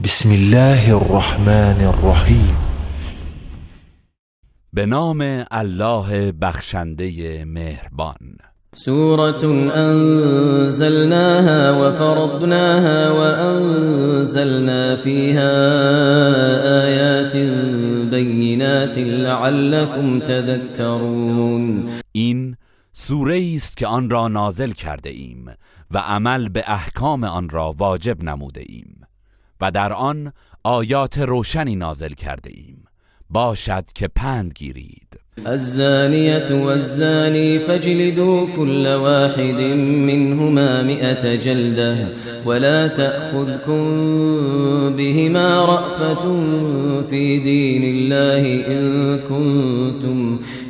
بسم الله الرحمن الرحیم. به نام الله بخشنده مهربان. سورة أنزلناها وفرضناها وأنزلنا فيها آيات بينات لعلكم تذكرون. این سوره است که آن را نازل کرده ایم و عمل به احکام آن را واجب نموده ایم و در آن آیات روشنی نازل کرده ایم، باشد که پند گیرید. الزانية والزاني فاجلدوا كل واحد منهما 100 جلدة ولا تأخذكم بهما رأفة في دين الله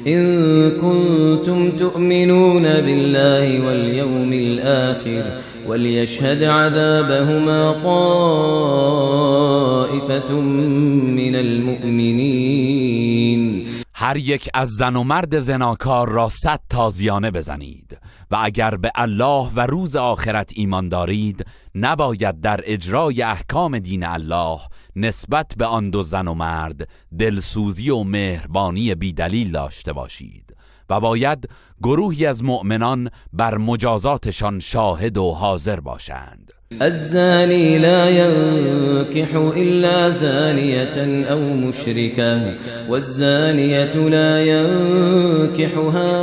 إن كنتم تؤمنون بالله واليوم الآخر وليشهد عذابهما طائفة من المؤمنين. هر یک از زن و مرد زناکار را 100 تازیانه بزنید و اگر به الله و روز آخرت ایمان دارید نباید در اجرای احکام دین الله نسبت به آن دو زن و مرد دلسوزی و مهربانی بی دلیل داشته باشید و باید گروهی از مؤمنان بر مجازاتشان شاهد و حاضر باشند. الزاني لا ينكح إلا زانية أو مشركة والزانية لا ينكحها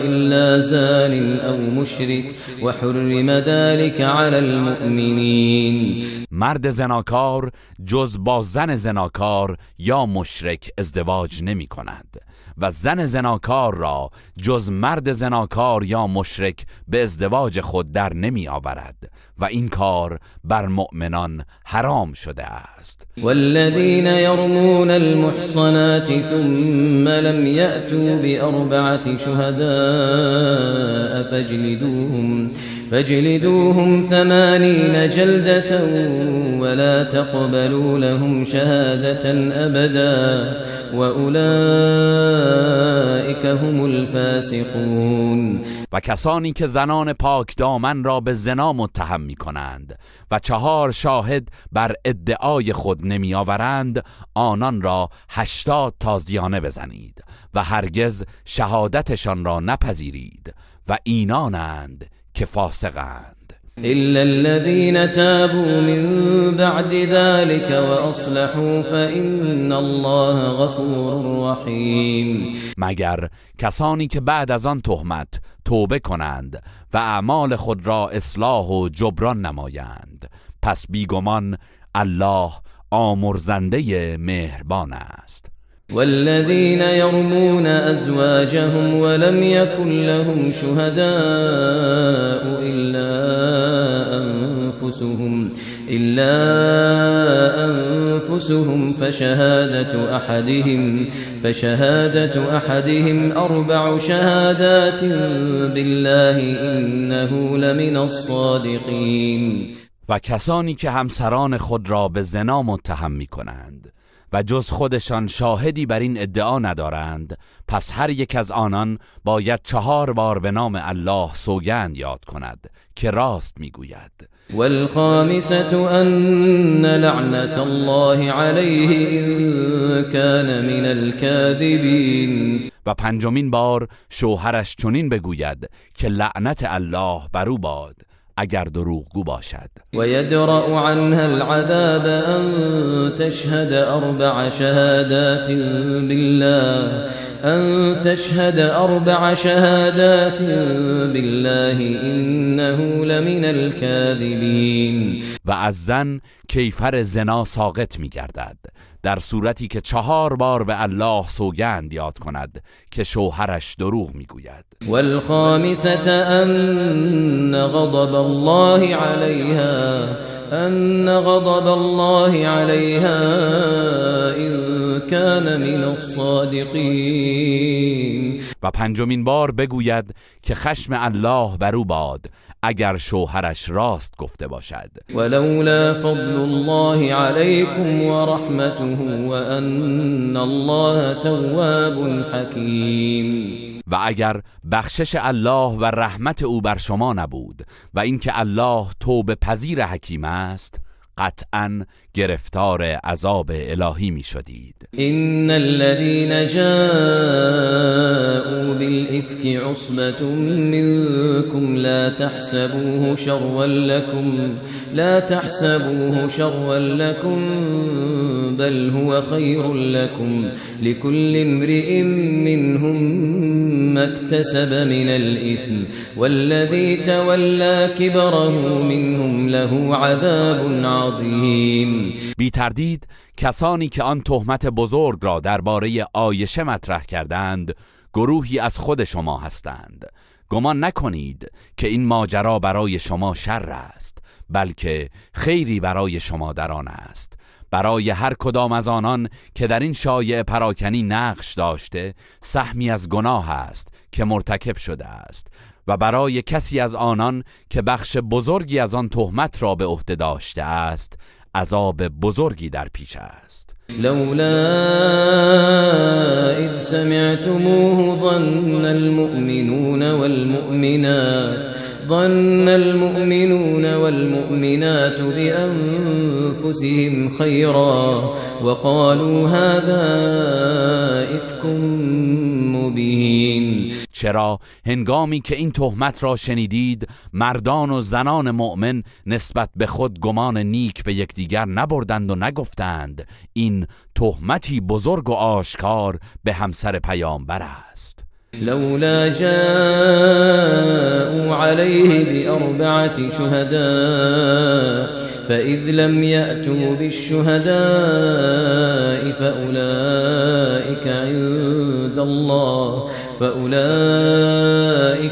إلا زان أو مشرك وحرم ذلك على المؤمنين. مرد زناکار جز با زن زناکار یا مشرک ازدواج نمی کند و زن زناکار را جز مرد زناکار یا مشرک به ازدواج خود در نمی آورد و این کار بر مؤمنان حرام شده است. والذین یرمون المحصنات ثم لم یأتوا بأربعة شهداء فاجلدوهم 80 جلدة ولا تقبلوا لهم شهادة أبدا وأولئك هم الفاسقون. و کسانی که زنان پاک دامن را به زنا متهم می کنند و 4 شاهد بر ادعای خود نمی آورند، آنان را 80 تازیانه بزنید و هرگز شهادتشان را نپذیرید و اینانند که فاسقند. إلا الذين تابوا من بعد ذلك وأصلحوا فإن الله غفور رحیم. مگر کسانی که بعد از آن تهمت توبه کنند و اعمال خود را اصلاح و جبران نمایند، پس بیگمان الله آمرزنده مهربان است. والذين يرمون أزواجهم ولم يكن لهم شهداء إلا أنفسهم فشهادة أحدهم 4 شهادات بالله إنه لمن الصادقين. و کسانی که همسران خود را به زنا متهم می کنند و جز خودشان شاهدی بر این ادعا ندارند، پس هر یک از آنان باید 4 بار به نام الله سوگند یاد کند که راست میگوید. والخامسة أن لعنة الله علیه إن كان من الكاذبین. و 5مین بار شوهرش چنین بگوید که لعنت الله بر او باد اگر دروغگو باشد. و یدرأ عنها العذاب ان تشهد 4 شهادات بالله انه لمن الكاذبین. و از زن کیفر زنا ساقط می‌گردد در صورتی که 4 بار به الله سوگند یاد کند که شوهرش دروغ میگوید. والخامسة أن غضب الله عليها إن كان من الصادقین. و 5مین بار بگوید که خشم الله بر او باد اگر شوهرش راست گفته باشد. ولولا فضل الله علیکم ورحمته وان الله تواب حکیم. و اگر بخشش الله و رحمت او بر شما نبود و اینکه الله توبه پذیر حکیم است، قطعا گرفتار عذاب الهی می شدید. إن الذين جاءوا بالإفك عصبة منكم لا تحسبوه شرا لكم بل هو خير لكم لكل امرئ منهم ما اكتسب من الإثم والذي تولى كبره منهم له عذاب عظیم. بی تردید کسانی که آن تهمت بزرگ را درباره عایشه مطرح کردند گروهی از خود شما هستند. گمان نکنید که این ماجرا برای شما شر است، بلکه خیری برای شما در آن است. برای هر کدام از آنان که در این شایعه پراکنی نقش داشته سهمی از گناه است که مرتکب شده است، و برای کسی از آنان که بخش بزرگی از آن تهمت را به عهده داشته است عذاب بزرگی در پیش است. لولا اذ سمعتموه ظن المؤمنون والمؤمنات بأنفسهم خيرا وقالوا هذا إفك مبين. چرا هنگامی که این تهمت را شنیدید مردان و زنان مؤمن نسبت به خود گمان نیک به یکدیگر نبردند و نگفتند این تهمتی بزرگ و آشکار به همسر پیامبر است؟ لولا جاءوا عليه بأربعة شهداء فإذ لم يأتوا بالشهداء فأولئك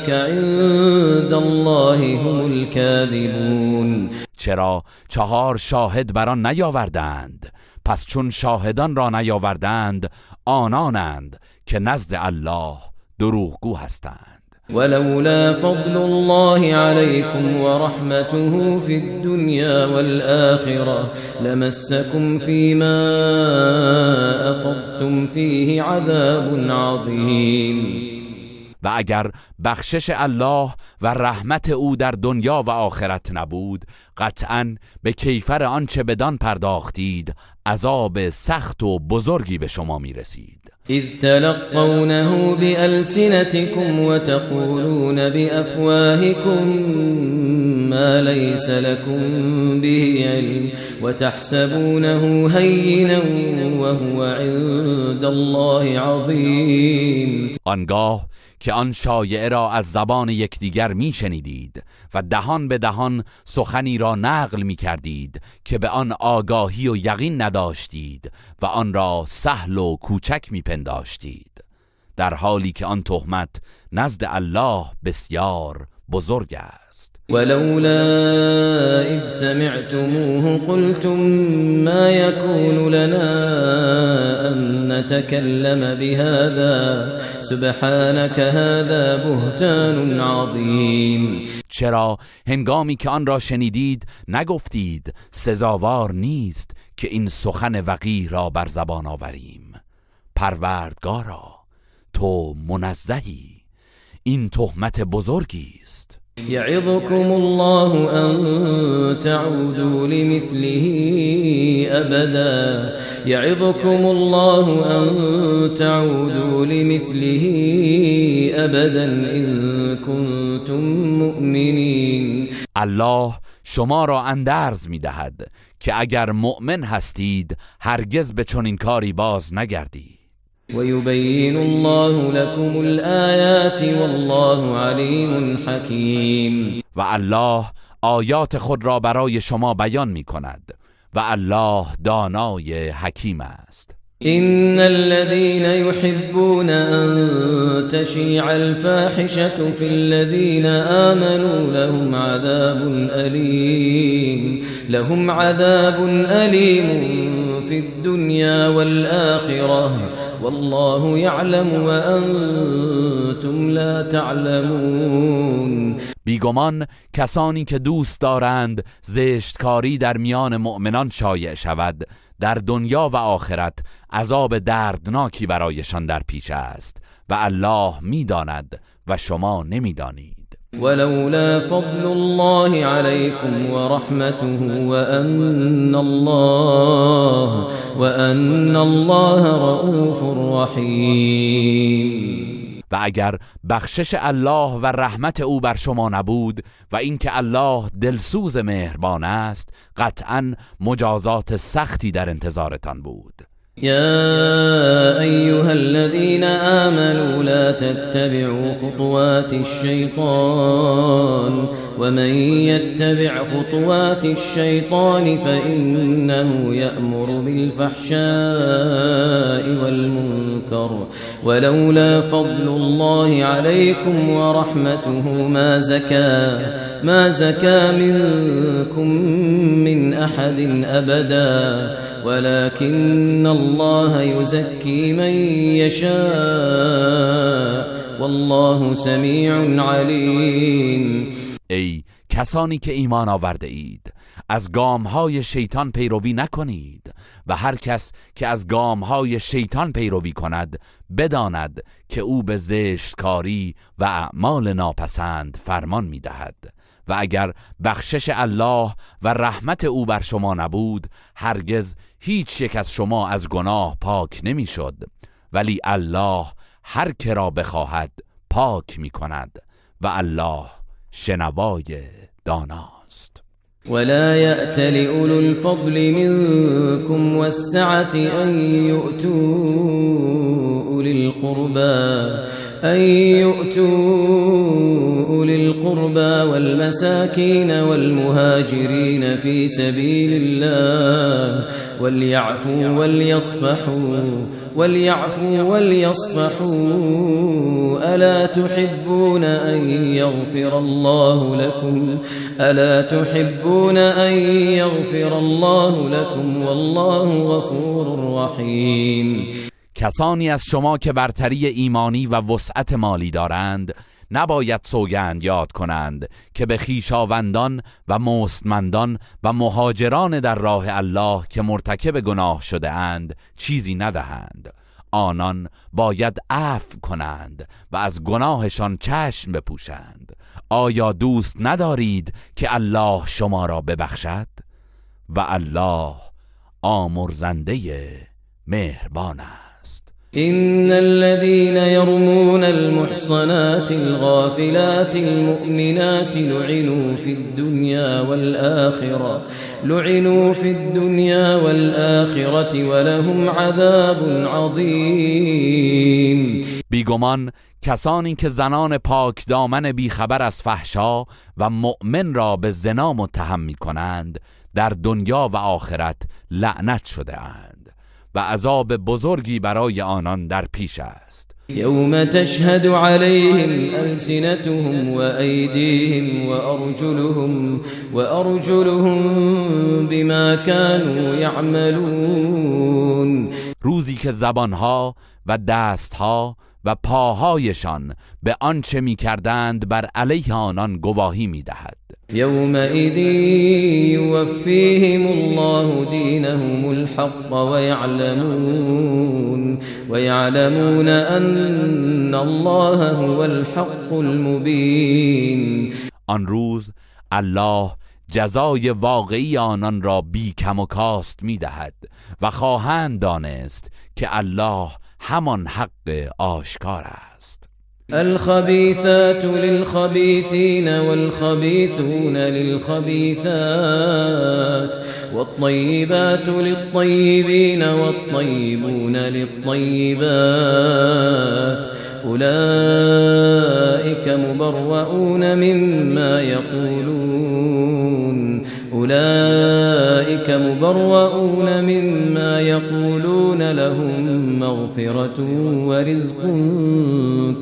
عند الله هم الكاذبون. چرا 4 شاهد بر آن نیاوردند؟ پس چون شاهدان را نیاوردند آنانند که نزد الله دروغگو هستند. ولولا فضل الله عليكم ورحمته في الدنيا والآخرة لمسكم فيما أفضتم فيه عذاب عظيم. و اگر بخشش الله و رحمت او در دنیا و آخرت نبود قطعاً به کیفر آنچه بدان پرداختید عذاب سخت و بزرگی به شما میرسید. اذ تلقونه بألسنتكم وتقولون بأفواهكم ما ليس لكم به علم وتحسبونه هينا وهو عند الله عظیم. آنگاه که آن شایعه را از زبان یکدیگر میشنیدید و دهان به دهان سخنی را نقل میکردید که به آن آگاهی و یقین نداشتید و آن را سهل و کوچک میپنداشتید، در حالی که آن تهمت نزد الله بسیار بزرگ است. ولولا اذ سمعتموه قلتم ما يكون لنا ان نتكلم بهذا سبحانك هذا بهتان عظیم. چرا هنگامی که آن را شنیدید نگفتید سزاوار نیست که این سخن وقیح را بر زبان آوریم؟ پروردگارا تو منزهی، این تهمت بزرگی است. يعظكم الله أن تعودوا لمثله أبدا يعظكم الله أن تعودوا لمثله أبدا إن كنتم مؤمنين. الله شما را اندرز می‌دهد که اگر مؤمن هستید هرگز به چنین کاری باز نگردید. ويبين الله لكم الآيات والله عليم حكيم. و الله آیات خود را برای شما بیان می کند و الله دانای حکیم است. إن الذين يحبون أن تشيع الفاحشة في الذين آمنوا لهم عذاب أليم في الدنيا والآخرة والله يعلم وأنتم لا تعلمون. بیگمان کسانی که دوست دارند زشتکاری در میان مؤمنان شایع شود در دنیا و آخرت عذاب دردناکی برایشان در پیش است و الله میداند و شما نمیدانید. ولولا فضل الله عليكم ورحمته وأن الله رؤوف رحیم. و اگر بخشش الله و رحمت او بر شما نبود و اینکه الله دلسوز مهربان است، قطعا مجازات سختی در انتظارتان بود. يا أيها الذين آمنوا لا تتبعوا خطوات الشيطان ومن يتبع خطوات الشيطان فإنه يأمر بالفحشاء والمنكر ولولا فضل الله عليكم ورحمته ما زكى منكم من أحد أبدا ولكن الله يزكي من يشاء والله سميع عليم. ای کسانی که ایمان آورده اید، از گامهای شیطان پیروی نکنید و هر کس که از گامهای شیطان پیروی کند بداند که او به زشتکاری و اعمال ناپسند فرمان می‌دهد. و اگر بخشش الله و رحمت او بر شما نبود، هرگز هیچ یک از شما از گناه پاک نمی‌شد، ولی الله هر که را بخواهد پاک می‌کند و الله شنوای داناست. ولا يأتل أولو الفضل منكم والسعة أن يؤتوا أولي القربى والمساكين والمهاجرين في سبيل الله وليعفوا وليصفحوا ألا تحبون أن يغفر الله لكم والله غفور رحیم. کسانی از شما که برتری ایمانی و وسعت مالی دارند نباید سوگند یاد کنند که به خویشاوندان و مستمندان و مهاجران در راه الله که مرتکب گناه شده اند چیزی ندهند. آنان باید عفو کنند و از گناهشان چشم بپوشند. آیا دوست ندارید که الله شما را ببخشد؟ و الله آمرزنده مهربان است. إن الذين يرمون المحصنات الغافلات المؤمنات لعنوا في الدنيا والآخرة ولهم عذاب عظیم. بیگمان کسانی که زنان پاک دامن بیخبر از فحشا و مؤمن را به زنا متهم می کنند در دنیا و آخرت لعنت شده اند و عذاب بزرگی برای آنان در پیش است. یوم تشهد علیهم السنتهم و ایدیهم و ارجلهم بما كانوا یعملون. روزی که زبانها و دستها و پاهایشان به آنچه می‌کردند بر علیه آنان گواهی می‌دهد. يومئذ يوفيهم الله دينهم الحق ويعلمون أن الله هو الحق المبين. آن روز الله جزای واقعی آنان را بی کم و کاست می‌دهد و خواهند دانست که الله همان حق آشکار است. الخبيثات للخبيثين والخبيثون للخبيثات والطيبات للطيبين والطيبون للطيبات أولئك مبرؤون مما يقولون لهم مغفرة ورزق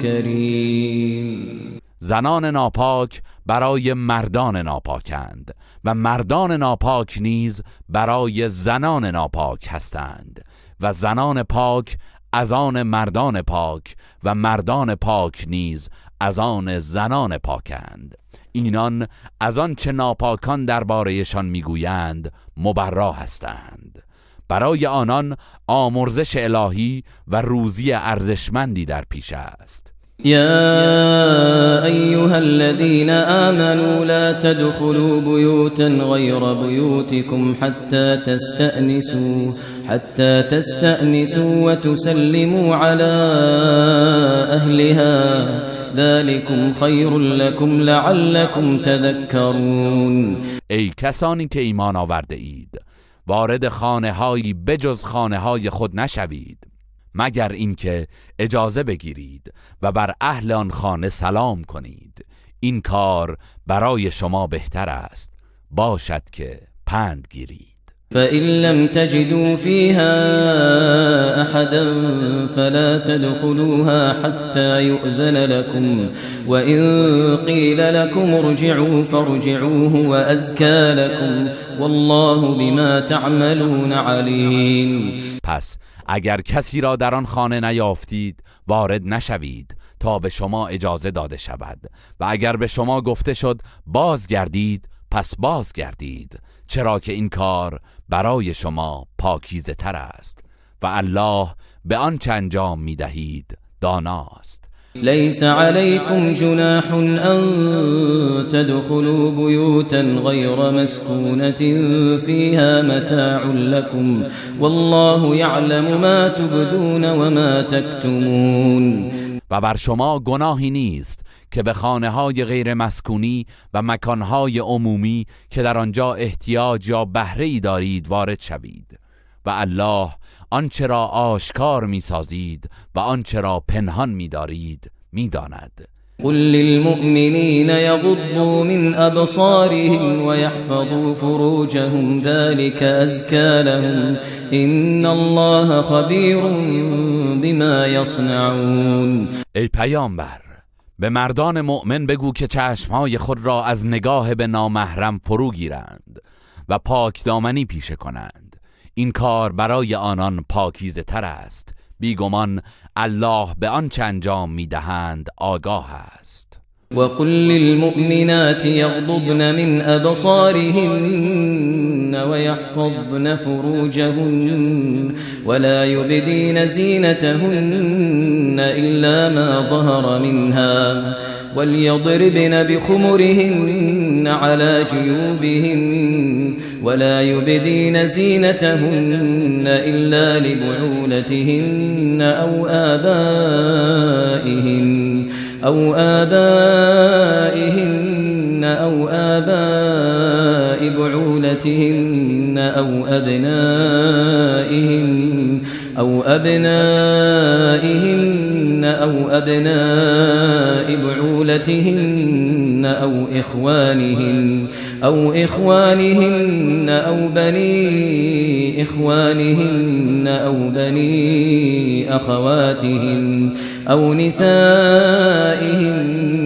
کریم. زنان ناپاک برای مردان ناپاکند و مردان ناپاک نیز برای زنان ناپاک هستند و زنان پاک از آن مردان پاک و مردان پاک نیز از آن زنان پاکند. اینان از آن چه ناپاکان دربارهشان میگویند مبرا هستند. برای آنان آمرزش الهی و روزی ارزشمندی در پیش است. يا أيها الذين آمنوا لا تدخلوا بيوتا غير بيوتكم حتى تستأنسوا وتسلموا على أهلها ذلكم خير لكم لعلكم تذكرون. ای کسانی که ایمان آورده اید، وارد خانه هایی بجز خانه های خود نشوید مگر اینکه اجازه بگیرید و بر اهل آن خانه سلام کنید. این کار برای شما بهتر است، باشد که پند گیرید. فإن لم تجدوا فيها أحدا فلا تدخلوها حتى يؤذن لكم وإن قيل لكم ارجعوا فارجعوا هو أزكى لكم والله بما تعملون عليم. پس اگر کسی را در آن خانه نیافتید وارد نشوید تا به شما اجازه داده شود، و اگر به شما گفته شد بازگردید پس بازگردید، چرا که این کار برای شما پاکیزه تر است و الله به آنچه انجام می دهید داناست. ليس عليكم جناح أن تدخلوا بيوتا غير مسكونة فيها متاع لكم والله يعلم ما تبدون وما تكتمون. و بر شما گناهی نیست که به خانه‌های غیر مسکونی و مکانهای عمومی که در آنجا احتیاج یا بهره‌ای دارید وارد شوید، و الله آنچه را آشکار می‌سازید و آنچه را پنهان می‌دارید می‌داند. قل للمؤمنین یغضوا من ابصارهم ويحفظوا فروجهم ذلك ازكى لهم ان الله خبیر بما یصنعون. ای پیامبر، به مردان مؤمن بگو که چشمهای خود را از نگاه به نامحرم فرو گیرند و پاک دامنی پیشه کنند. این کار برای آنان پاکیزه تر است. بیگمان الله به آنچه انجام میدهند آگاه است. وقل للمؤمنات یغضضن من ابصارهن ويحفظن فروجهن ولا يبدين زينتهن إلا ما ظهر منها وليضربن بخمرهن على جيوبهن ولا يبدين زينتهن إلا لبعولتهن أو آبائهن أو آباء بعولتهن أو أبنائهن أو أبناء بعولتهن أو إخوانهن أو بني إخوانهن أو بني أخواتهن أو نسائهن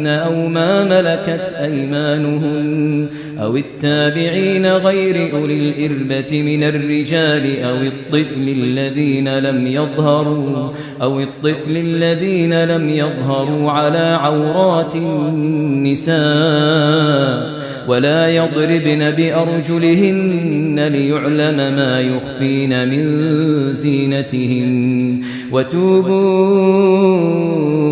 أو ما ملكت أيمانهن أو التابعين غير أولي الإربة من الرجال أو الطفل الذين لم يظهروا على عورات النساء ولا يضربن بأرجلهن ليعلم ما يخفين من زينتهن وتوبوا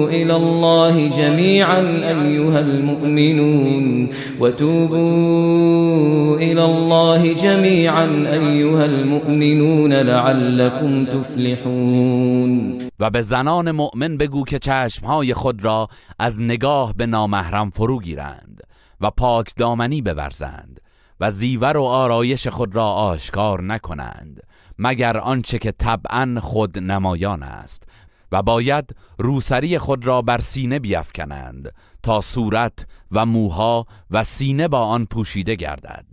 إلى الله جميعا أيها المؤمنون وتوبوا إلى الله جميعا أيها المؤمنون لعلكم تفلحون. و به زنان مؤمن بگو که چشمهای خود را از نگاه به نامحرم فرو گیرند و پاک دامنی بورزند و زیور و آرایش خود را آشکار نکنند مگر آنچه که طبعا خود نمایان است، و باید روسری خود را بر سینه بیفکنند تا صورت و موها و سینه با آن پوشیده گردد،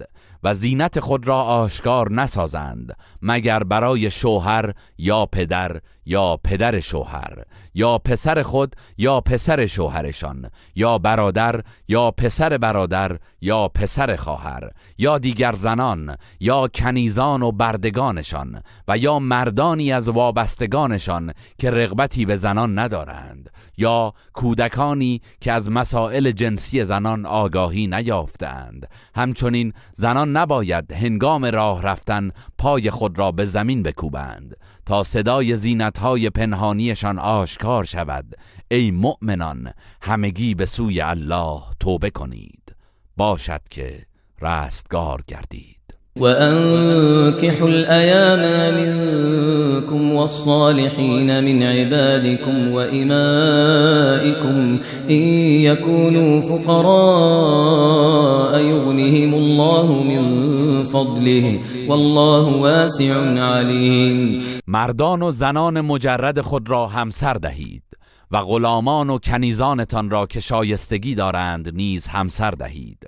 و زینت خود را آشکار نسازند مگر برای شوهر یا پدر یا پدر شوهر یا پسر خود یا پسر شوهرشان یا برادر یا پسر برادر یا پسر خواهر یا دیگر زنان یا کنیزان و بردگانشان و یا مردانی از وابستگانشان که رغبتی به زنان ندارند یا کودکانی که از مسائل جنسی زنان آگاهی نیافتند. همچنین زنان نباید هنگام راه رفتن پای خود را به زمین بکوبند تا صدای زینتهای پنهانیشان آشکار شود. ای مؤمنان، همگی به سوی الله توبه کنید، باشد که رستگار گردید. وأنكحوا الأيام منكم والصالحين من عبادكم وإمائكم إن يكونوا فقراء يغنهم الله من فضله والله واسع عليم. مردان و زنان مجرد خود را همسر دهید و غلامان و کنیزانتان را که شایستگی دارند نیز همسر دهید.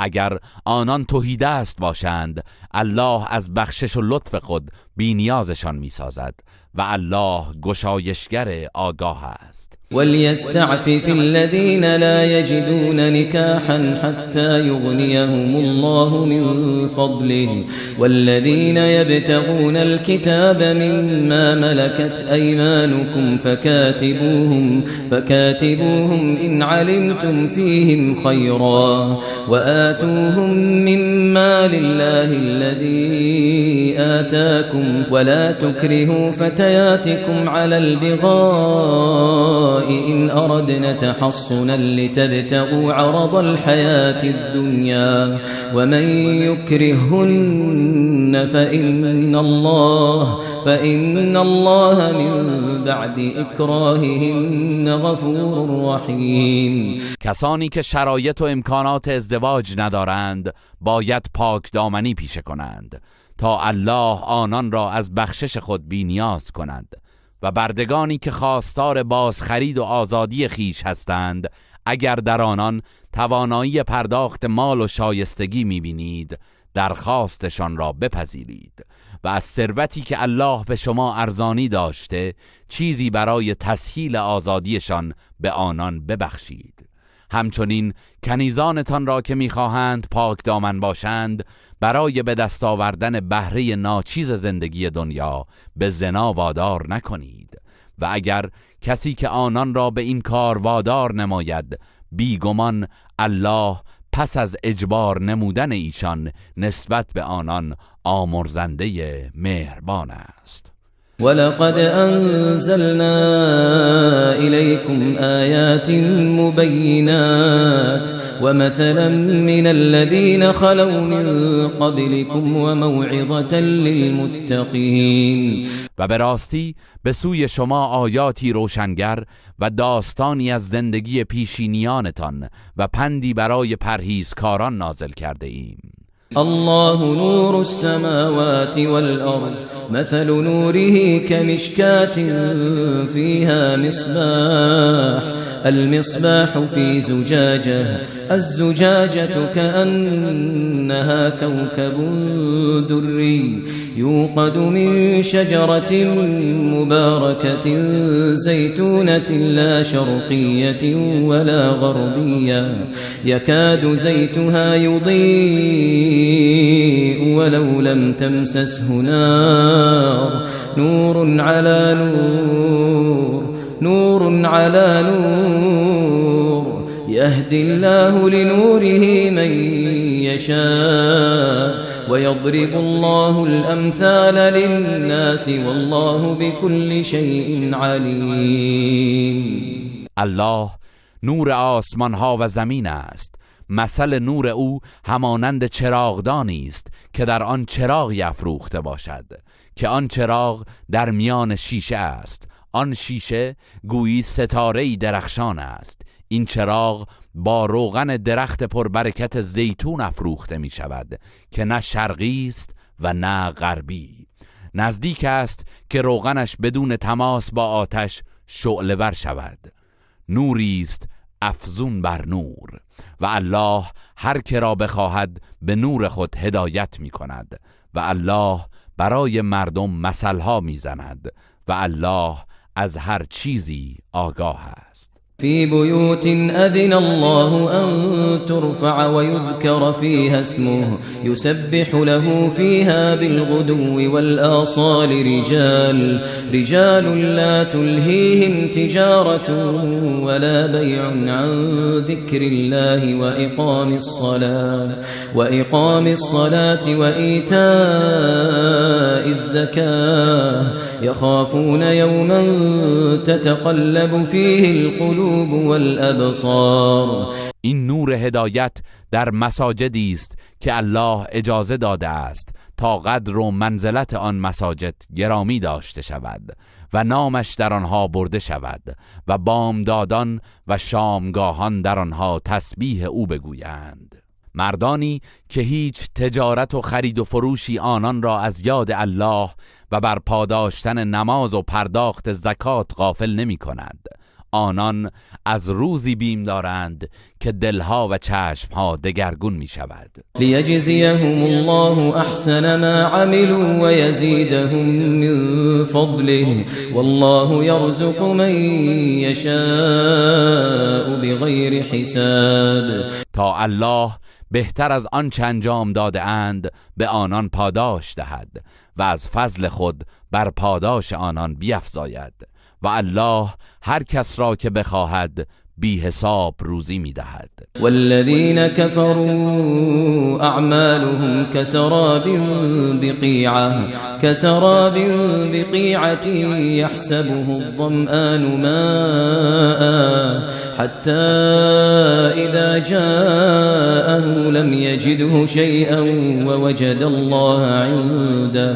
اگر آنان تهیدست باشند، الله از بخشش و لطف خود بی نیازشان میسازد و الله گشایشگر آگاه است. وليستعفف الذين لا يجدون نكاحا حتى يغنيهم الله من فضله والذين يبتغون الكتاب مما ملكت أيمانكم فكاتبوهم إن علمتم فيهم خيرا وآتوهم مما لله الذي آتاكم ولا تكرهوا فتياتكم على البغاء إن أردنا تحصنا لتبتغوا عرض الحياة الدنيا ومن يكرهن فإن الله من بعد إكراههن غفور رحیم. کسانی که شرایط و امکانات ازدواج ندارند باید پاک دامنی پیشه کنند تا الله آنان را از بخشش خود بی نیاز کند. و بردگانی که خواستار بازخرید و آزادی خیش هستند، اگر در آنان توانایی پرداخت مال و شایستگی می‌بینید، درخواستشان را بپذیرید و از ثروتی که الله به شما ارزانی داشته چیزی برای تسهیل آزادیشان به آنان ببخشید. همچنین کنیزانتان را که می‌خواهند پاک دامن باشند، برای به دست آوردن بهره ناچیز زندگی دنیا به زنا وادار نکنید. و اگر کسی که آنان را به این کار وادار نماید، بیگمان الله پس از اجبار نمودن ایشان نسبت به آنان آمرزنده مهربان است. ولقد أنزلنا إليكم آيات مبينات ومثلا من الذين خلوا من قبلكم وموعظة للمتقين. و به راستی به سوی شما آیاتی روشنگر و داستانی از زندگی پیشینیانتان و پندی برای پرهیزکاران نازل کرده ایم. الله نور السماوات والأرض مثل نوره كمشكاة فيها مصباح المصباح في زجاجة الزجاجة كأنها كوكب دري يوقد من شجرة مباركة زيتونة لا شرقية ولا غربية يكاد زيتها يضيء ولو لم تمسسه نار نور على نور نور على نور يهدي الله لنوره من يشاء ويضرب الله الأمثال للناس والله بكل شيء عليم. الله نور آسمان ها و زمین است. مثل نور او همانند چراغدانی است که در آن چراغی افروخته باشد که آن چراغ در میان شیشه است. آن شیشه گویی ستاره‌ای درخشان است. این چراغ با روغن درخت پربرکت زیتون افروخته می شود که نه شرقی است و نه غربی. نزدیک است که روغنش بدون تماس با آتش شعله ور شود. نوری است افزون بر نور و الله هر که را بخواهد به نور خود هدایت می کند و الله برای مردم مثلها می زند و الله از هر چیزی آگاه است. في بيوت أذن الله أن ترفع ويذكر فيها اسمه يسبح له فيها بالغدو والآصال رجال لا تلهيهم تجارة ولا بيع عن ذكر الله وإقام الصلاة وإيتاء الزكاة يخافون يوما تتقلب فيه القلوب والأبصار. این نور هدایت در مساجدی است که الله اجازه داده است تا قدر و منزلت آن مساجد گرامی داشته شود و نامش در آنها برده شود و بامدادان و شامگاهان در آنها تسبیح او بگویند. مردانی که هیچ تجارت و خرید و فروشی آنان را از یاد الله و بر پاداشتن نماز و پرداخت زکات غافل نمی کند. آنان از روزی بیم دارند که دلها و چشمها دگرگون می شود. لیجزیهم الله احسن ما عملوا ویزیدهم من فضله والله یرزق من یشاء بغیر حساب. تا الله بهتر از آنچه انجام داده اند به آنان پاداش دهد و از فضل خود بر پاداش آنان بیفزاید و الله هر کس را که بخواهد بی حساب روزی می دهد. والذین كفروا اعمالهم كسراب بقيعة يحسبه الظمآن ماء حتى إذا جاءه لم يجده شيئا ووجد الله عنده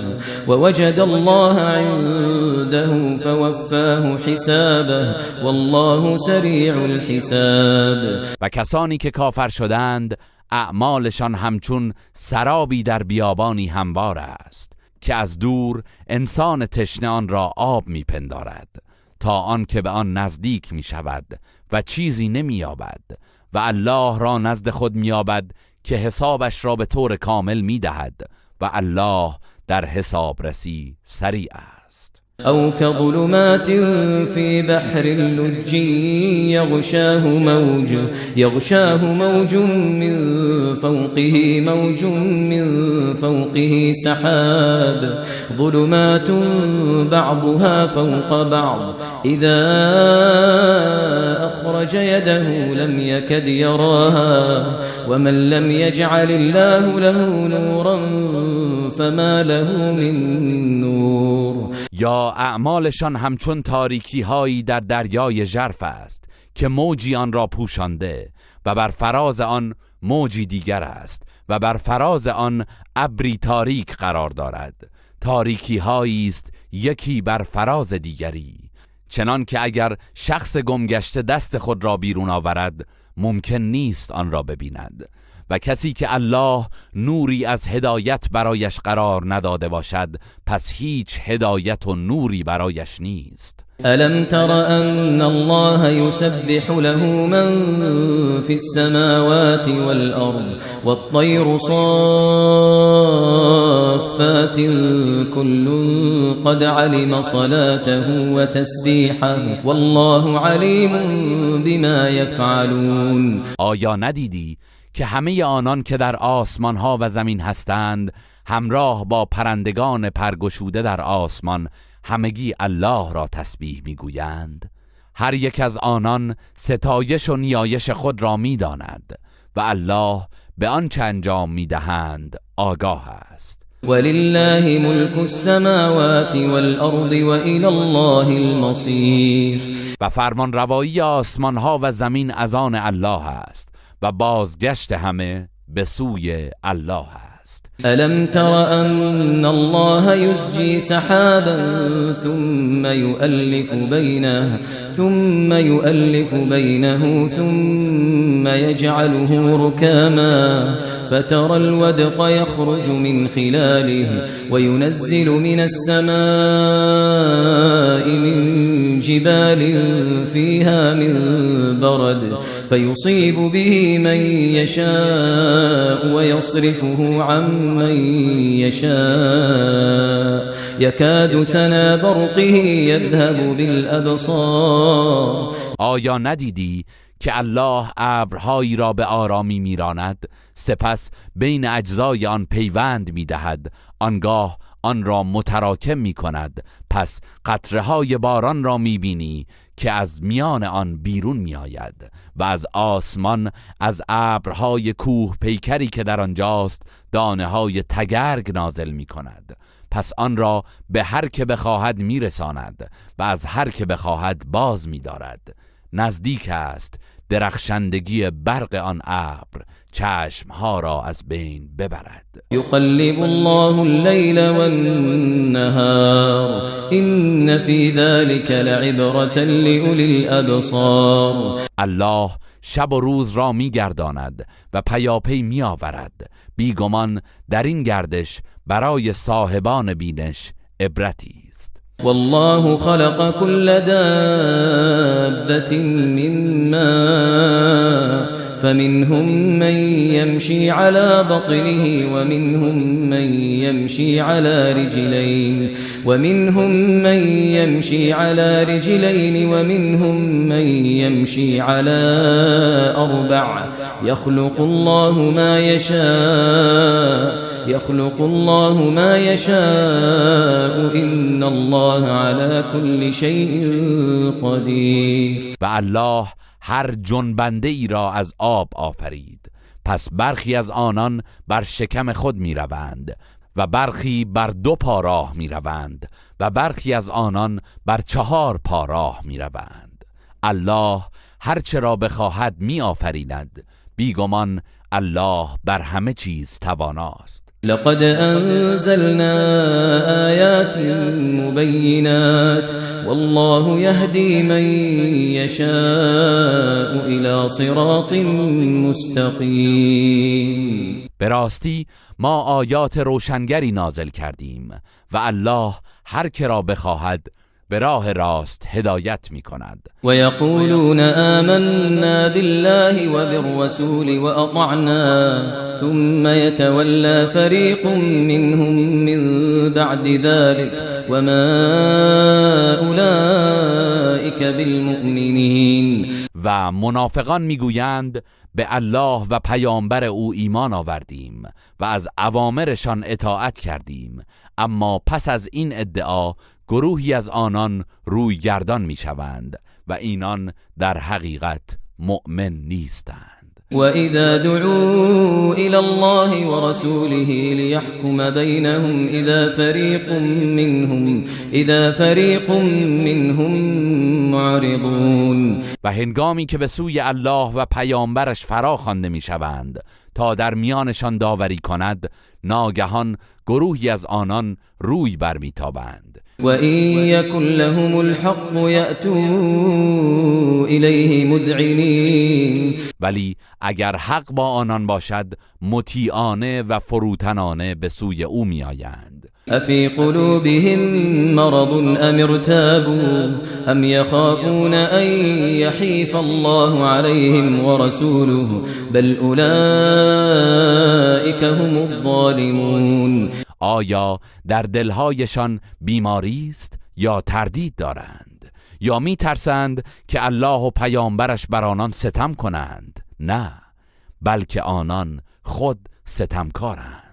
فوفاه حسابه والله سریع الحساب. و کسانی که کافر شدند اعمالشان همچون سرابی در بیابانی هموار است که از دور انسان تشنه آن را آب میپندارد تا آن که به آن نزدیک میشود و چیزی نمییابد و الله را نزد خود مییابد که حسابش را به طور کامل میدهد و الله در حسابرسی سریع است. او كظلمات في بحر لج يغشاه موج من فوقه موج من فوقه سحاب ظلمات بعضها فوق بعض إذا أخرج يده لم يكد يراها ومن لم يجعل الله له نورا فما له من نور. یا اعمالشان همچون تاریکی هایی در دریای ژرف است که موجی آن را پوشانده و بر فراز آن موجی دیگر است و بر فراز آن ابری تاریک قرار دارد. تاریکی هایی است یکی بر فراز دیگری، چنان که اگر شخص گمگشته دست خود را بیرون آورد ممکن نیست آن را ببیند و کسی که الله نوری از هدایت برایش قرار نداده باشد پس هیچ هدایت و نوری برایش نیست. ألم تر أن الله يسبح له من في السماوات والأرض والطير صافات كل قد علم صلاته وتسبيحه والله عليم بما يفعلون. آیا ندیدی که همه آنان که در آسمان ها و زمین هستند همراه با پرندگان پرگشوده در آسمان همگی الله را تسبیح میگویند؟ هر یک از آنان ستایش و نیایش خود را میداند و الله به آنچه انجام میدهند آگاه است. ولله ملک السماوات والارض و الی الله المصیر. و فرمان روایی آسمان ها و زمین از آن الله است و بازگشت همه به سوی الله است. ألم تر أن الله يزجي سحابا ثم يؤلف بينه ثم يجعله ركاما فترى الودق يخرج من خلاله وينزل من السماء من جبال فيها من برد فيصيب به من يشاء ويصرفه عن من يشاء يكاد سنا برقه يذهب بالأبصار. آیا ندیدی که الله ابرهایی را به آرامی میراند، سپس بین اجزای آن پیوند میدهد، آنگاه آن را متراکم میکند، پس قطره های باران را میبینی که از میان آن بیرون میآید و از آسمان از ابرهای کوه پیکری که در آنجاست دانه های تگرگ نازل میکند، پس آن را به هر که بخواهد میرساند و از هر که بخواهد باز میدارد. نزدیک است درخشندگی برق آن ابر چشمها را از بین ببرد. یقلب الله اللیل والنهار ان فی ذلك لعبرة لأولی الابصار. الله شب و روز را میگرداند و پیاپی میآورد، بیگمان در این گردش برای صاحبان بینش عبرتی است. والله خلق كل دابة من ماء فمنهم من يمشي على بطنه ومنهم من يمشي على رجلين ومنهم من يمشي على رجلين ومنهم من يمشي على أربع يخلق الله ما يشاء يخلق الله ما يشاء إن الله على كل شيء قدير. و الله هر جنبنده ای را از آب آفرید، پس برخی از آنان بر شکم خود می روند و برخی بر دو پا راه می روند و برخی از آنان بر چهار پا راه می روند. الله هر چه را بخواهد می آفریند، بیگمان الله بر همه چیز تواناست. لقد أنزلنا آيات مبينات والله يهدي من يشاء إلى صراط مستقيم. به راستی ما آیات روشنگری نازل کردیم و الله هر که را بخواهد به راه راست هدایت می کند. و یقولون آمنا بالله وبالرسول وأطعنا ثم يتولى فريق منهم من بعد ذلك وما أولئك بالمؤمنین. و منافقان میگویند به الله و پیامبر او ایمان آوردیم و از اوامرشان اطاعت کردیم، اما پس از این ادعا گروهی از آنان روی گردان میشوند و اینان در حقیقت مؤمن نیستند. و اذا دعوا الى الله ورسوله ليحكم بينهم اذا فريق منهم معرضون. و هنگامی که به سوی الله و پیامبرش فرا خوانده میشوند تا در میانشان داوری کند، ناگهان گروهی از آنان روی برمیتابند. و این یکن لهم الحق یأتوا الیه مذعنین. ولی اگر حق با آنان باشد مطیعانه و فروتنانه به سوی او میآیند. افی قلوبهم مرض ام ارتابوا ام یخافون ان یحیف الله علیهم ورسوله بل اولئک هم الظالمون. آیا در دلهایشان بیماری است یا تردید دارند یا میترسند که الله و پیامبرش بر آنان ستم کنند؟ نه، بلکه آنان خود ستمکارند.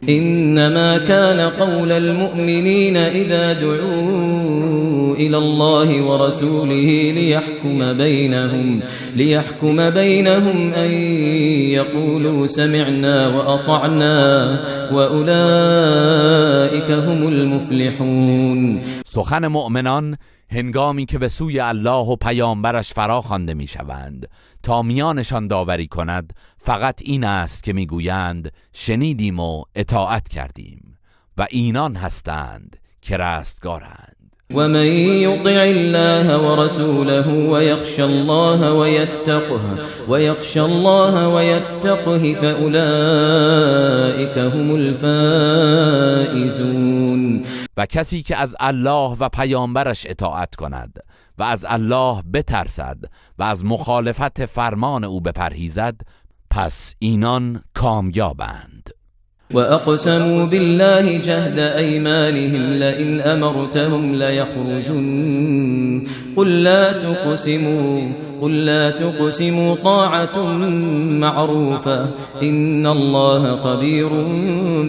انما كان قول المؤمنین اذا دعوا الى الله ورسوله ليحكم بينهم ان يقولوا سمعنا واطعنا واولئك هم المفلحون. سخن مؤمنان هنگامی که به سوی الله و پیامبرش فرا خوانده میشوند تا میانشان داوری کند فقط این است که میگویند شنیدیم و اطاعت کردیم، و اینان هستند که رستگارند. و من یطع الله ورسوله ویخشى الله ویتقه فاولئک هم الفائزون. و کسی که از الله و پیامبرش اطاعت کند و از الله بترسد و از مخالفت فرمان او بپرهیزد، پس اینان کامیابند. وأقسموا بالله جهد أيمانهم لئن أمرتهم ليخرجن قل لا تقسموا طاعة معروفة إن الله خبير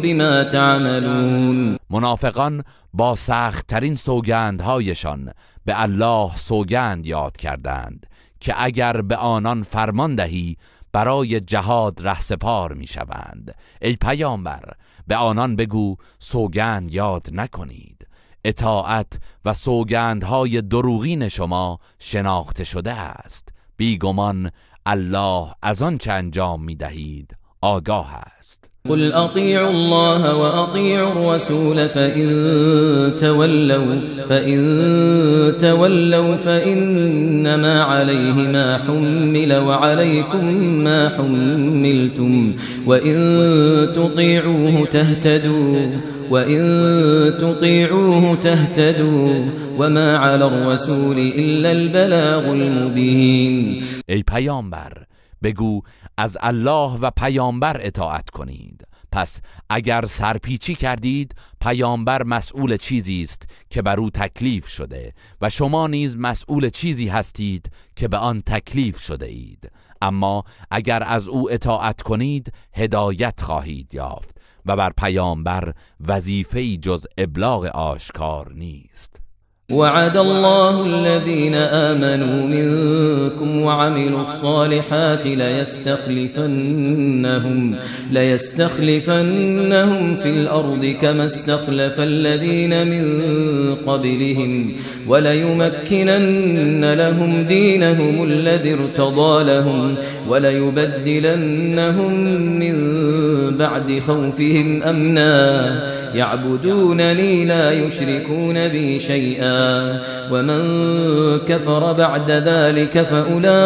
بما تعملون. منافقان با سخت‌ترین سوگندهایشان به الله سوگند یاد کردند که اگر به آنان فرمان دهی برای جهاد رهسپار میشوند. ای پیامبر، به آنان بگو سوگند یاد نکنید، اطاعت و سوگندهای دروغین شما شناخته شده است. بیگمان الله از آنچه انجام میدهید آگاه است. قل اطیعوا الله واطیعوا الرسول فإن تولوا فإنما عليه ما حمل وعليكم ما حملتم وإن تطيعوه تهتدوا وما على الرسول إلا البلاغ المبين. ای پیامبر، بگو از الله و پیامبر اطاعت کنید. پس اگر سرپیچی کردید، پیامبر مسئول چیزی است که بر او تکلیف شده و شما نیز مسئول چیزی هستید که به آن تکلیف شده اید. اما اگر از او اطاعت کنید هدایت خواهید یافت و بر پیامبر وظیفه‌ای جز ابلاغ آشکار نیست. وعد الله الذين آمنوا منكم وعملوا الصالحات ليستخلفنهم في الأرض كما استخلف الذين من قبلهم وليمكنن لهم دينهم الذي ارتضى لهم وليبدلنهم من بعد خوفهم أمنا يعبدونني لا يشركون بي شيئا ومن كفر بعد ذلك فأولئك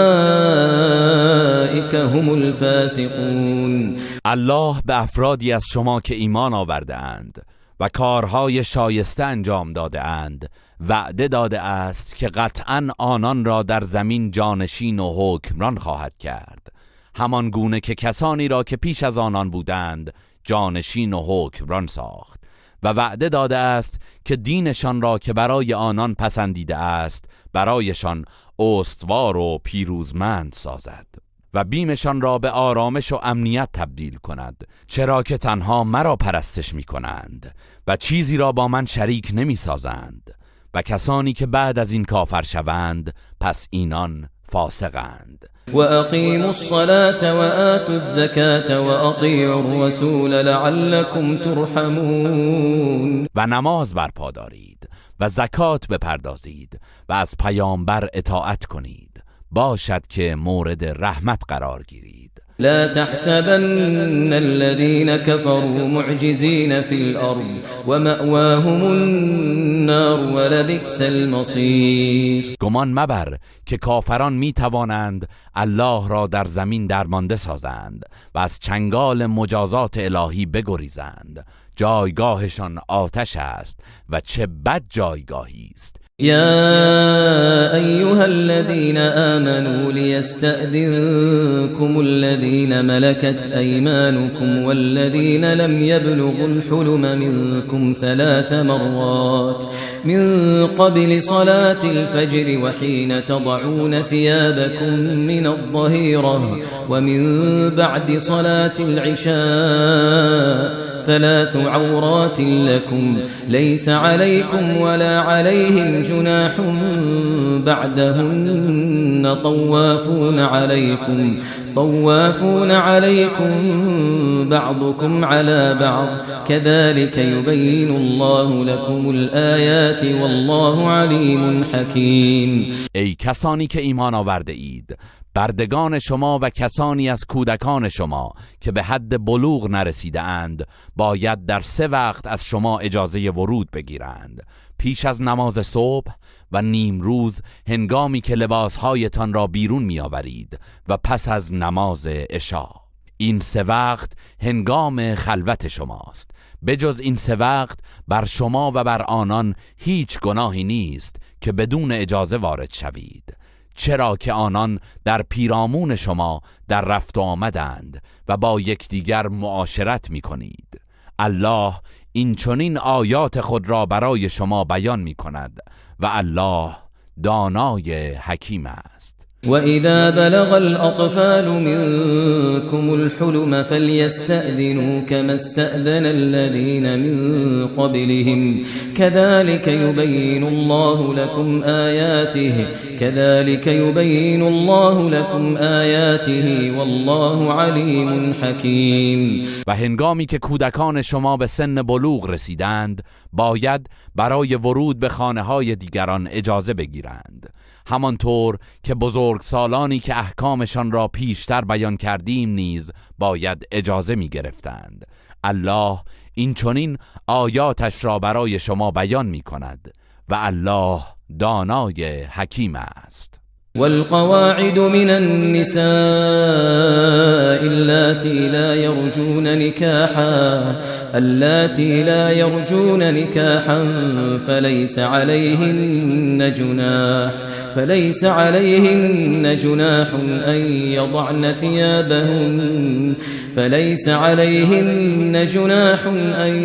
هم الفاسقون. الله به افرادی از شما که ایمان آورده اند و کارهای شایسته انجام داده اند وعده داده است که قطعاً آنان را در زمین جانشین و حکمران خواهد کرد، همان گونه که کسانی را که پیش از آنان بودند جانشین و حکمران ساخت، و وعده داده است که دینشان را که برای آنان پسندیده است برایشان استوار و پیروزمند سازد و بیمشان را به آرامش و امنیت تبدیل کند، چرا که تنها مرا پرستش می کنند و چیزی را با من شریک نمی سازند. و کسانی که بعد از این کافر شوند پس اینان فاسقند. وأقیموا الصلاة وآتوا الزکاة وأطیعوا الرسول لعلکم ترحمون. و نماز برپا دارید و زکات بپردازید و از پیامبر اطاعت کنید، باشد که مورد رحمت قرار گیرید. لا تحسبن الذين كفروا معجزين في الأرض ومأواهم النار ولبئس المصير. گمان مبر که کافران می توانند الله را در زمین درمانده سازند و از چنگال مجازات الهی بگریزند. جایگاهشان آتش است و چه بد جایگاهی است. يا أيها الذين آمنوا ليستأذنكم الذين ملكت أيمانكم والذين لم يبلغوا الحلم منكم 3 مرات من قبل صلاة الفجر وحين تضعون ثيابكم من الظهيرة ومن بعد صلاة العشاء 3 عورات لكم ليس عليكم ولا عليهم جناح بعدهن طوافون عليكم بعضكم على بعض كذلك يبين الله لكم الآيات والله عليم حكيم. ای کسانی که ایمان آورده اید، بردگان شما و کسانی از کودکان شما که به حد بلوغ نرسیده اند باید در 3 وقت از شما اجازه ورود بگیرند: پیش از نماز صبح و نیم روز هنگامی که لباسهایتان را بیرون می‌آورید و پس از نماز عشا. این سه وقت هنگام خلوت شماست. بجز این سه وقت بر شما و بر آنان هیچ گناهی نیست که بدون اجازه وارد شوید، چرا که آنان در پیرامون شما در رفت و آمدند و با یکدیگر معاشرت میکنید. الله این چنین آیات خود را برای شما بیان میکند و الله دانای حکیم است. وإذا بلغ الأطفال منكم الحلم فليستأذنوا كما استأذن الذين من قبلهم كذلك يبين الله لكم آياته كذلك يبين الله لكم آياته والله عليم حكيم. و هنگامی که کودکان شما به سن بلوغ رسیدند باید برای ورود به خانه‌های دیگران اجازه بگیرند، همانطور که بزرگ سالانی که احکامشان را پیشتر بیان کردیم نیز باید اجازه می گرفتند. الله این چنین آیاتش را برای شما بیان می کند و الله دانای حکیم است. والقواعد من النساء اللاتي لا يرجون نكاحا اللاتي لا يرجون نكاحا فليس عليهن جناح أن يضعن ثيابهن فليس عليهن جناح أن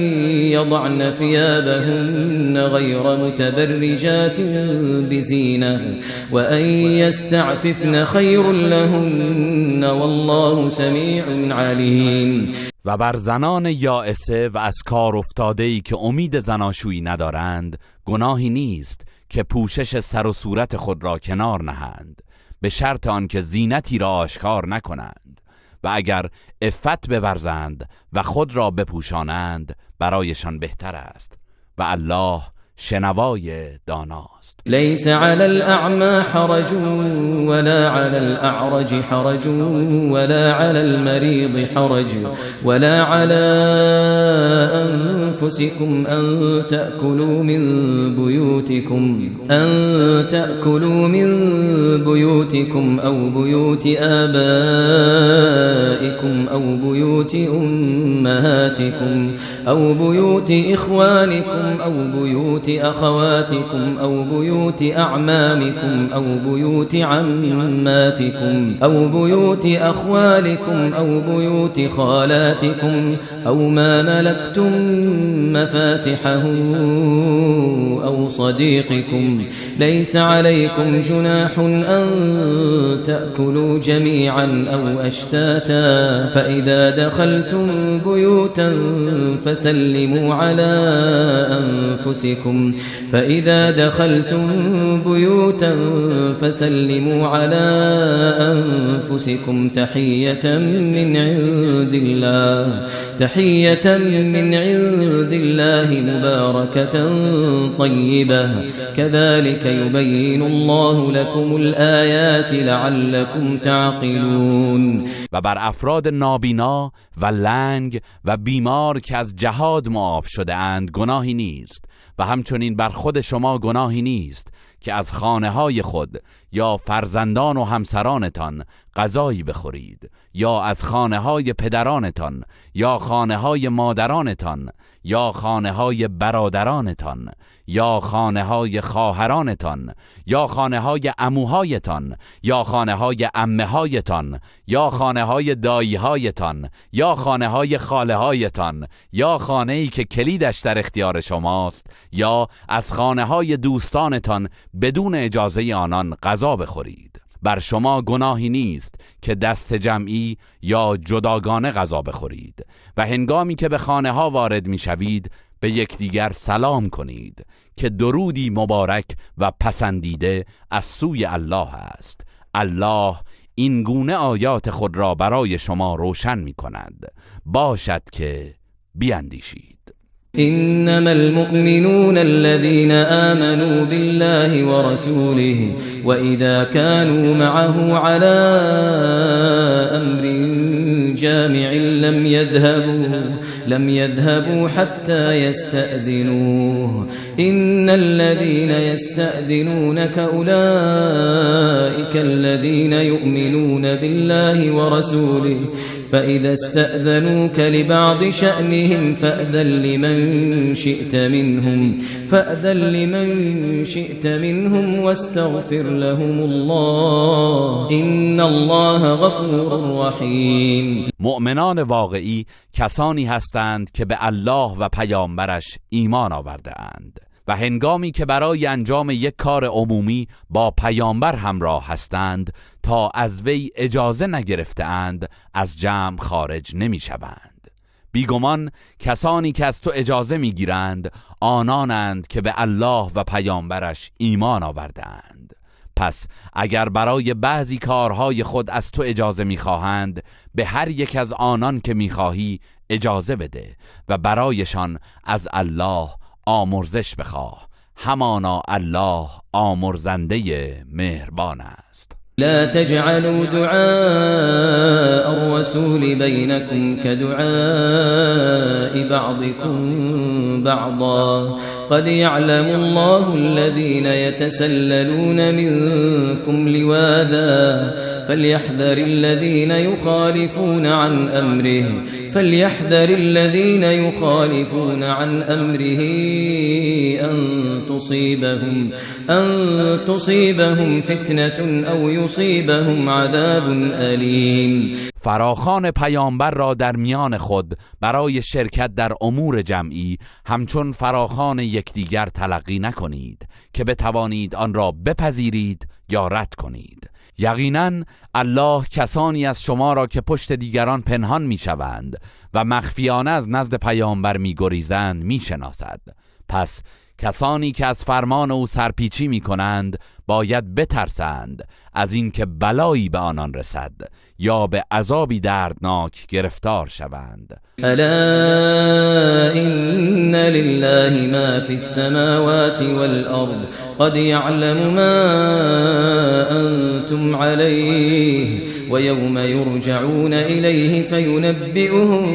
يضعن ثيابهن غير متبرجات بزينة وأن يستعففن خير لهن والله سميع عليم. و بر زنان یائسه و از کار افتاده‌ای که امید زناشویی ندارند گناهی نیست که پوشش سر و صورت خود را کنار نهند، به شرط آنکه زینتی را آشکار نکنند، و اگر عفت بورزند و خود را بپوشانند برایشان بهتر است و الله شنوای داناست. ليس على الأعمى حرج ولا على الأعرج حرج ولا على المريض حرج ولا على أنفسكم أن تأكلوا من بيوتكم أو بيوت آبائكم أو بيوت أمهاتكم أو بيوت إخوانكم أو بيوت أخواتكم أو بيوت أعمامكم أو بيوت عماتكم أو بيوت أخوالكم أو بيوت خالاتكم أو ما ملكتم مفاتحه أو صديقكم ليس عليكم جناح أن تأكلوا جميعا أو أشتاتا فإذا دخلتم بيوتا فسلموا على أنفسكم فإذا دخلتم بيوتا فسلموا على أنفسكم تحية من عند الله مباركة طيبة كذلك يبين الله لكم الآيات لعلكم تعقلون. و بر افراد نابینا و لنگ و بیمار که از جهاد معاف شده اند گناهی نیست و همچنین بر خود شما گناهی نیست که از خانه های خود یا فرزندان و همسرانتان غذایی بخورید یا از خانه های پدرانتان یا خانه های مادرانتان یا خانه های برادرانتان یا خانه های خواهرانتان یا خانه های عموهایتان یا خانه های عمه هایتان یا خانه های دایی هایتان یا خانه های خاله هایتان یا خانه ای که کلیدش در اختیار شماست یا از خانه های دوستانتان بدون اجازه آنان غذا بخورید. بر شما گناهی نیست که دست جمعی یا جداگانه غذا بخورید و هنگامی که به خانه ها وارد می شوید به یکدیگر سلام کنید که درودی مبارک و پسندیده از سوی الله است. الله این گونه آیات خود را برای شما روشن می کند، باشد که بیندیشید. إنما المؤمنون الذين آمنوا بالله ورسوله وإذا كانوا معه على أمر جامع لم يذهبوا حتى يستأذنوه إن الذين يستأذنونك أولئك الذين يؤمنون بالله ورسوله فإذا استأذنوك لبعض شأنهم فأذن لمن شئت منهم واستغفر لهم الله إن الله غفور رحیم. مؤمنان واقعی کسانی هستند که به الله و پیامبرش ایمان آورده اند و هنگامی که برای انجام یک کار عمومی با پیامبر همراه هستند تا از وی اجازه نگرفته اند از جمع خارج نمی شوند. بیگمان کسانی که از تو اجازه می گیرند آنانند که به الله و پیامبرش ایمان آورده اند. پس اگر برای بعضی کارهای خود از تو اجازه میخواهند به هر یک از آنان که میخواهی اجازه بده و برایشان از الله آمرزش بخواه، همانا الله آمرزنده مهربان است. لا تجعلوا دعاء الرسول بينكم كدعاء بعضكم بعضا قد يعلم الله الذين يتسللون منكم لواذا فليحذر الذين يخالفون عن أمره أن تصيبهم فتنة أو يصيبهم عذاب أليم. فراخوان پیامبر را در میان خود برای شرکت در امور جمعی همچون فراخوان یکدیگر تلقی نکنید که بتوانید آن را بپذیرید یا رد کنید. یقینا الله کسانی از شما را که پشت دیگران پنهان میشوند و مخفیانه از نزد پیامبر میگریزند میشناسد. پس کسانی که از فرمان او سرپیچی میکنند باید بترسند از اینکه بلایی به آنان رسد یا به عذابی دردناک گرفتار شوند. الا ان لله ما فی السماوات والارض قد يعلم ما انتم عليه ويوم يرجعون إليه فينبئهم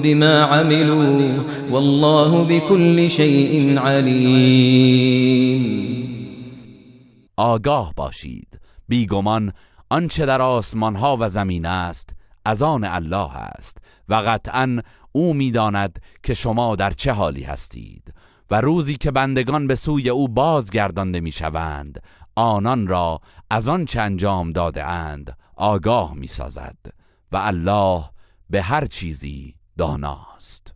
بما عملوا والله بكل شيء عليم. آگاه باشید، بیگمان آنچه در آسمان ها و زمین است از آن الله است و قطعا او میداند که شما در چه حالی هستید و روزی که بندگان به سوی او بازگردانده میشوند آنان را از آنچه انجام داده اند آگاه میسازد و الله به هر چیزی داناست.